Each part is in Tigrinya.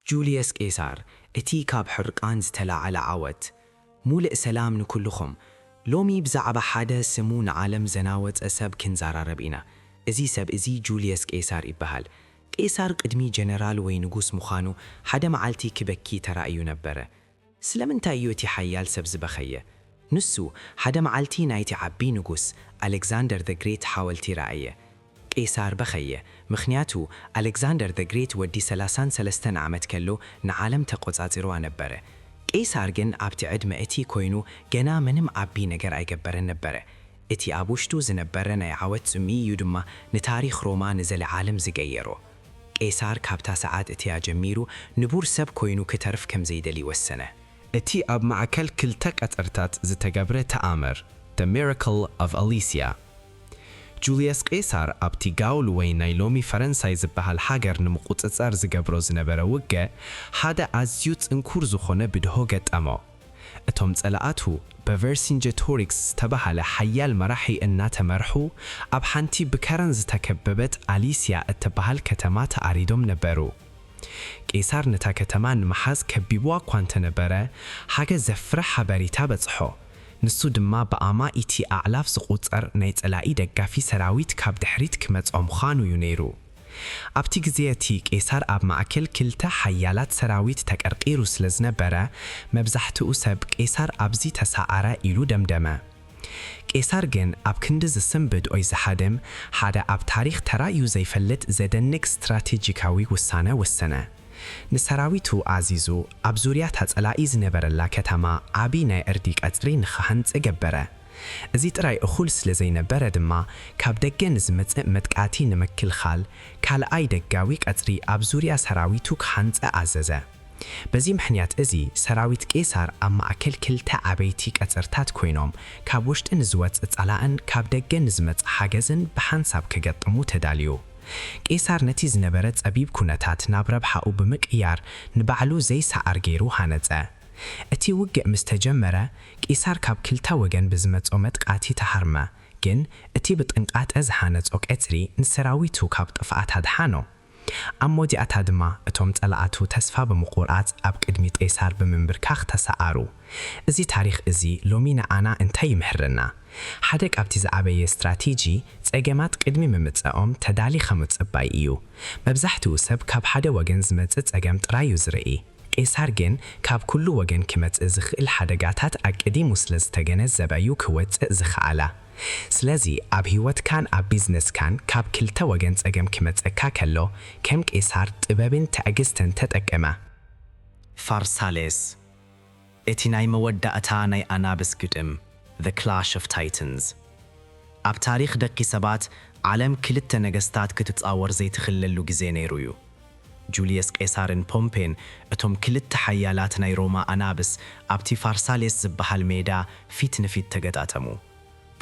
ጁልየስ ቄሳር፣ እቲ ካብ ሕርቃን ዝተላዕለ ዓወት። ሙሉእ ሰላም ንኩልኹም። ሎሚ ብዛዕባ ሓደ ስሙ ንዓለም ዘናወጸ ሰብ ክንዘራረብ ኢና። እዚ ሰብ እዚ ጁልየስ ቄሳር ይበሃል። ቄሳር ቅድሚ ጀነራል ወይ ንጉስ ምዃኑ ሓደ መዓልቲ ክበኪ ተራእዩ ነበረ። ስለምንታይ እዩ እቲ ሓያል ሰብ ዝበኸየ? ንሱ፣ ሓደ መዓልቲ ናይቲ ዓቢ ንጉስ ኣሌክዛንደር the Great ሓወልቲ ረኣየ። ቄሳር በኸየ፣ ምኽንያቱ ኣሌክዛንደር the Great ወዲ ሰላሳን ሰለስተን ዓመት ከሎ ንዓለም ተቖጻጺርዋ ነበረ። ቄሳር ግን ኣብቲ ዕድመ እቲ ኮይኑ ገና ምንም ዓቢ ነገር ኣይገበረን ነበረ። እቲ ኣብ ውሽጡ ዝነበረ ናይ ዓወት ጽምኢ እዩ ድማ ንታሪኽ ሮማ ንዘለዓለም ዝገየሮ። ቄሳር ካብታ ሰዓት እቲኣ ጀሚሩ ንቡር ሰብ ኮይኑ ክተርፍ ከም ዘይደሊ ወሰነ። እቲ ኣብ ማእከል ክልተ ቀጽርታት ዝተገብረ ተኣምር፣ The Miracle of Alesia። ጁልየስ ቄሳር ኣብቲ ጋውል ወይ ናይ ሎሚ ፈረንሳይ ዝበሃል ሃገር ንምቁጽጻር ዝገብሮ ዝነበረ ውግእ ሓደ ኣዝዩ ጽንኩር ዝኾነ ብድሆ ገጠሞ። እቶም ጸላእቱ ብቨርሲንጀቶሪክስ ዝተባህለ ሓያል መራሒ እናተመርሑ ኣብ ሓንቲ ብከረን ዝተከበበት ኣሊስያ እትበሃል ከተማ ተኣሪዶም ነበሩ። ቄሳር ነታ ከተማ ንምሓዝ ከቢብዋ እኳ እንተነበረ፣ ሓገዝ ዘፍርሕ ሓበሬታ በጽሖ። ንሱ ድማ ብኣማኢቲ ኣዕላፍ ዝቑጸር ናይ ጸላኢ ደጋፊ ሰራዊት ካብ ድሕሪት ክመጽኦ ምዃኑ እዩ ነይሩ። ኣብቲ ግዜ እቲ ቄሳር ኣብ ማእከል ክልተ ሓያላት ሰራዊት ተቀርቂሩ ስለ ዝነበረ፣ መብዛሕትኡ ሰብ ቄሳር ኣብዚ ተሳዓረ ኢሉ ደምደመ። ቄሳር ግን ኣብ ክንዲ ዝስንብድ ወይ ዝሃድም፣ ሓደ ኣብ ታሪኽ ተራእዩ ዘይፈልጥ ዘደንቕ ስትራቴጂካዊ ውሳነ ወሰነ። ንሰራዊቱ ኣዚዙ፣ ኣብ ዙርያ እታ ጸላኢ ዝነበረላ ከተማ ዓቢ ናይ ዕርዲ ቀጽሪ ንኽሃንጽ ገበረ። እዚ ጥራይ እኹል ስለ ዘይነበረ ድማ፣ ካብ ደገ ንዝመጽእ መጥቃዕቲ ንምክልኻል፣ ካልኣይ ደጋዊ ቀጽሪ ኣብ ዙርያ ሰራዊቱ ክሃንጸ ኣዘዘ። በዚ ምኽንያት እዚ፣ ሰራዊት ቄሳር ኣብ ማእከል ክልተ ዓበይቲ ቀጽርታት ኮይኖም፣ ካብ ውሽጢ ንዝወጽእ ጸላእን ካብ ደገ ንዝመጽእ ሓገዝን ብሓንሳብ ክገጥሙ ተዳልዩ። ቄሳር ነቲ ዝነበረ ጸቢብ ኩነታት ናብ ረብሓኡ ብምቅያር፣ ንባዕሉ ዘይሰዓር ገይሩ ሃነጸ። እቲ ውግእ ምስ ተጀመረ፣ ቄሳር ካብ ክልተ ወገን ብዝመጾ መጥቃዕቲ ተሃርመ፣ ግን እቲ ብጥንቃቐ ዝሃነጾ ቀጽሪ ንሰራዊቱ ካብ ጥፍኣት ኣድሓኖ። ኣብ መወዳእታ ድማ፣ እቶም ጸላእቱ ተስፋ ብምቑራጽ ኣብ ቅድሚ ቄሳር ብምንብርካኽ ተሰዓሩ። እዚ ታሪኽ እዚ ሎሚ ንዓና እንታይ ይምህረና? ሓደ ካብቲ ዝዓበየ ስትራቴጂ፣ ጸገማት ቅድሚ ምምጽኦም ተዳሊኻ ምጽባይ እዩ። መብዛሕትኡ ሰብ ካብ ሓደ ወገን ዝመጽእ ጸገም ጥራይ እዩ ዝርኢ። ቄሳር ግን ካብ ኩሉ ወገን ክመጽእ ዝኽእል ሓደጋታት ኣቀዲሙ ስለ ዝተገነዘበ እዩ ክወጽእ ዝኸኣለ። ስለዚ ኣብ ህይወትካን ኣብ ቢዝነስካን ካብ ክልተ ወገን ጸገም ክመጸካ ከሎ፣ ከም ቄሳር ጥበብን ትዕግስትን ተጠቀመ። ፋርሳሌስ፣ እቲ ናይ መወዳእታ ናይ ኣናብስ ግጥም፣ The Clash of Titans። ኣብ ታሪኽ ደቂ ሰባት፣ ዓለም ክልተ ነገስታት ክትጻወር ዘይትኽለሉ ግዜ ነይሩ እዩ። ጁልየስ ቄሳርን ፖምፔን፣ እቶም ክልተ ሓያላት ናይ ሮማ ኣናብስ፣ ኣብቲ ፋርሳሌስ ዝበሃል ሜዳ ፊት ንፊት ተገጣጠሙ።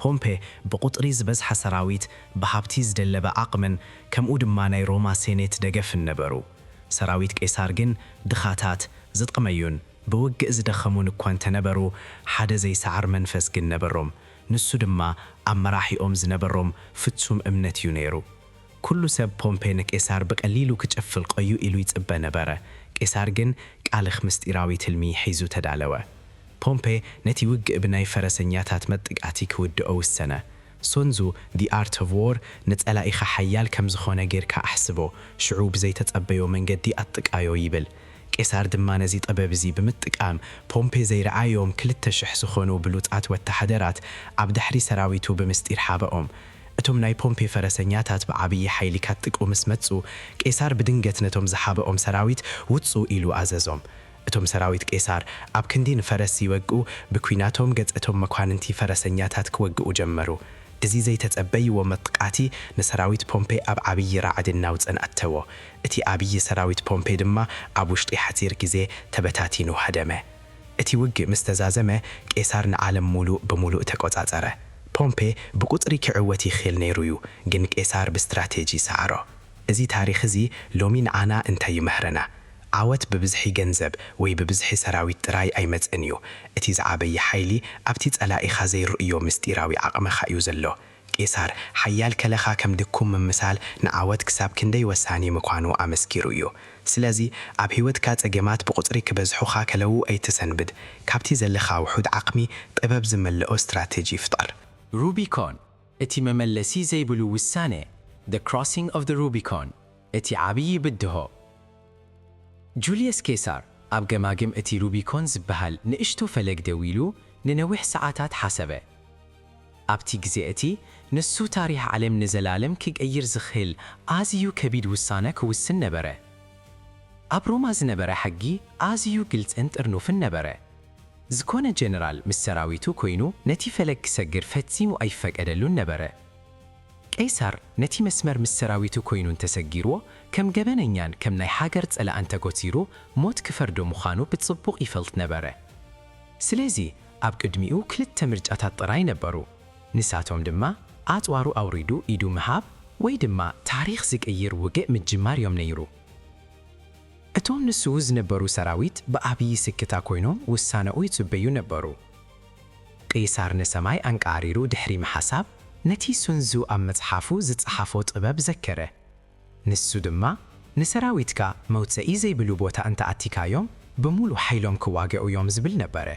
ፖምፔ ብቑጽሪ ዝበዝሐ ሰራዊት፣ ብሃብቲ ዝደለበ ዓቕምን፣ ከምኡ ድማ ናይ ሮማ ሴኔት ደገፍን ነበሩ። ሰራዊት ቄሳር ግን ድኻታት፣ ዝጥቕመዩን ብውግእ ዝደኸሙን እኳ እንተነበሩ፣ ሓደ ዘይሰዓር መንፈስ ግን ነበሮም። ንሱ ድማ ኣብ መራሒኦም ዝነበሮም ፍጹም እምነት እዩ ነይሩ። ኩሉ ሰብ ፖምፔ ንቄሳር ብቐሊሉ ክጨፍልቆ'ዩ ኢሉ ይጽበ ነበረ። ቄሳር ግን ቃልኽ ምስጢራዊ ትልሚ ሒዙ ተዳለወ። ፖምፔ ነቲ ውግእ ብናይ ፈረሰኛታት መጥቃዕቲ ክውድኦ ውሰነ። ሶንዙ፣ The Art of War፣ ንጸላኢኻ ሓያል ከም ዝኾነ ጌርካ ኣሕስቦ፣ ሽዑ ብዘይተጸበዮ መንገዲ ኣጥቃዮ ይብል። ቄሳር ድማ ነዚ ጥበብ እዚ ብምጥቃም፣ ፖምፔ ዘይረኣዮም ክልተ ሽሕ ዝኾኑ ብሉጻት ወተሃደራት ኣብ ድሕሪ ሰራዊቱ ብምስጢር ሓበኦም። እቶም ናይ ፖምፔ ፈረሰኛታት ብዓብዪ ሓይሊ ካጥቅኡ ምስ መጹ፣ ቄሳር ብድንገት ነቶም ዝሓበኦም ሰራዊት ውጹ ኢሉ ኣዘዞም። እቶም ሰራዊት ቄሳር ኣብ ክንዲ ንፈረስ ይወግኡ፣ ብኲናቶም ገጸቶም መኳንንቲ ፈረሰኛታት ክወግኡ ጀመሩ። እዚ ዘይተጸበይዎ መጥቃዕቲ ንሰራዊት ፖምፔ ኣብ ዓብዪ ራዕድን ናውጽን ኣተዎ። እቲ ዓብዪ ሰራዊት ፖምፔ ድማ ኣብ ውሽጢ ሓጺር ግዜ ተበታቲኑ ሃደመ። እቲ ውግእ ምስ ተዛዘመ፣ ቄሳር ንዓለም ሙሉእ ብሙሉእ ተቆጻጸረ። ፖምፔ ብቁጽሪ ክዕወት ይኽእል ነይሩ እዩ፣ ግን ቄሳር ብስትራቴጂ ሰዓሮ። እዚ ታሪኽ እዚ ሎሚ ንዓና እንታይ ይምህረና? ዓወት ብብዝሒ ገንዘብ ወይ ብብዝሒ ሰራዊት ጥራይ ኣይመጽእን እዩ። እቲ ዝዓበየ ሓይሊ ኣብቲ ጸላኢኻ ዘይርእዮ ምስጢራዊ ዓቕምኻ እዩ ዘሎ። ቄሳር፣ ሓያል ከለኻ ከም ድኩም ምምሳል ንዓወት ክሳብ ክንደይ ወሳኒ ምዃኑ ኣመስኪሩ እዩ። ስለዚ፣ ኣብ ህይወትካ ጸገማት ብቑጽሪ ክበዝሑኻ ከለዉ ኣይትሰንብድ። ካብቲ ዘለኻ ውሑድ ዓቕሚ፣ ጥበብ ዝመልኦ ስትራተጂ ፍጠር። ሩቢኮን፣ እቲ መመለሲ ዘይብሉ ውሳነ፣ The Crossing of the Rubicon፣ እቲ ዓብዪ ብድሆ። ጁልየስ ቄሳር ኣብ ገማግም እቲ ሩቢኮን ዝበሃል ንእሽቶ ፈለግ ደው ኢሉ ንነዊሕ ሰዓታት ሓሰበ። ኣብቲ ግዜ እቲ፣ ንሱ ታሪኽ ዓለም ንዘላለም ክቀይር ዝኽእል ኣዝዩ ከቢድ ውሳነ ክውስን ነበረ። ኣብ ሮማ ዝነበረ ሕጊ ኣዝዩ ግልጽን ጥርኑፍን ነበረ። ዝኾነ ጀነራል ምስ ሰራዊቱ ኮይኑ ነቲ ፈለግ ክሰግር ፈጺሙ ኣይፈቀደሉን ነበረ። ቄሳር ነቲ መስመር ምስ ሰራዊቱ ኮይኑ እንተሰጊርዎ፣ ከም ገበነኛን ከም ናይ ሃገር ጸላእን ተጎቲሩ ሞት ክፈርዶ ምዃኑ ብጽቡቕ ይፈልጥ ነበረ። ስለዚ፣ ኣብ ቅድሚኡ ክልተ ምርጫታት ጥራይ ነበሩ። ንሳቶም ድማ፣ ኣጽዋሩ ኣውሪዱ ኢዱ ምሃብ፣ ወይ ድማ ታሪኽ ዝቅይር ውግእ ምጅማር እዮም ነይሩ። እቶም ንሱ ዝነበሩ ሰራዊት ብዓብዪ ስክታ ኮይኖም ውሳነኡ ይጽበዩ ነበሩ። ቄሳር ንሰማይ ኣንቃሪሩ ድሕሪ ምሓሳብ፣ ነቲ ሱን ዙ ኣብ መጽሓፉ ዝጸሓፎ ጥበብ ዘከረ። ንሱ ድማ፣ "ንሰራዊትካ መውጸኢ ዘይብሉ ቦታ እንተ ኣቲካዮም፣ ብምሉእ ሓይሎም ክዋግኡ እዮም" ዝብል ነበረ።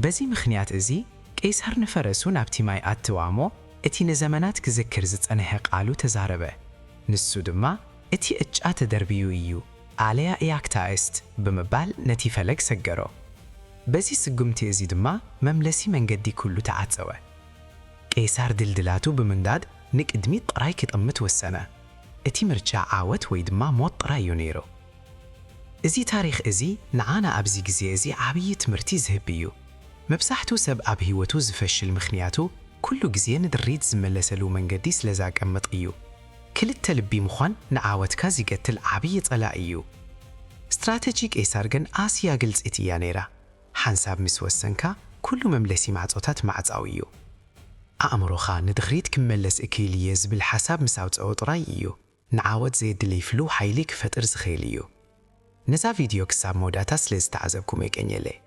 በዚ ምኽንያት እዚ፣ ቄሳር ንፈረሱ ናብቲ ማይ ኣተወ እሞ፣ እቲ ንዘመናት ክዝክር ዝጸንሐ ቃሉ ተዛረበ። ንሱ ድማ፣ "እቲ ዕጫ ተደርብዩ እዩ፣ ኣለያ ኢያክታ ኤስት" ብምባል ነቲ ፈለግ ሰገሮ። በዚ ስጉምቲ እዚ ድማ መምለሲ መንገዲ ኩሉ ተዓጸወ። ቄሳር ድልድላቱ ብምንዳድ ንቅድሚት ጥራይ ክጥምት ወሰነ። እቲ ምርጫ ዓወት ወይ ድማ ሞት ጥራይ እዩ ነይሩ። እዚ ታሪኽ እዚ ንዓና ኣብዚ ግዜ እዚ ዓብዪ ትምህርቲ ዝህብ እዩ። መብዛሕትኡ ሰብ ኣብ ህይወቱ ዝፈሽል ምኽንያቱ ኩሉ ግዜ ንድሪት ዝመለሰሉ መንገዲ ስለ ዘቐምጥ እዩ። ክልተ ልቢ ምዃን ንዓወትካ ዝገትል ዓብዪ ጸላኢ እዩ። ስትራተጂ ቄሳር ግን ኣዝያ ግልጽቲ እያ ነይራ። ሓንሳብ ምስ ወሰንካ፣ ኩሉ መምለሲ ማዕጾታት ማዕጻዊ እዩ። ኣእምሮኻ ንድሕሪት ክመለስ እክእል እየ ዝብል ሓሳብ ምስ ኣውጸኦ ጥራይ እዩ ንዓወት ዘየድሊ ፍሉው ሓይሊ ክፈጥር ዝኽእል እዩ። ነዛ ቪድዮ ክሳብ መወዳእታ ስለ ዝተዓዘብኩም የቀንየለይ።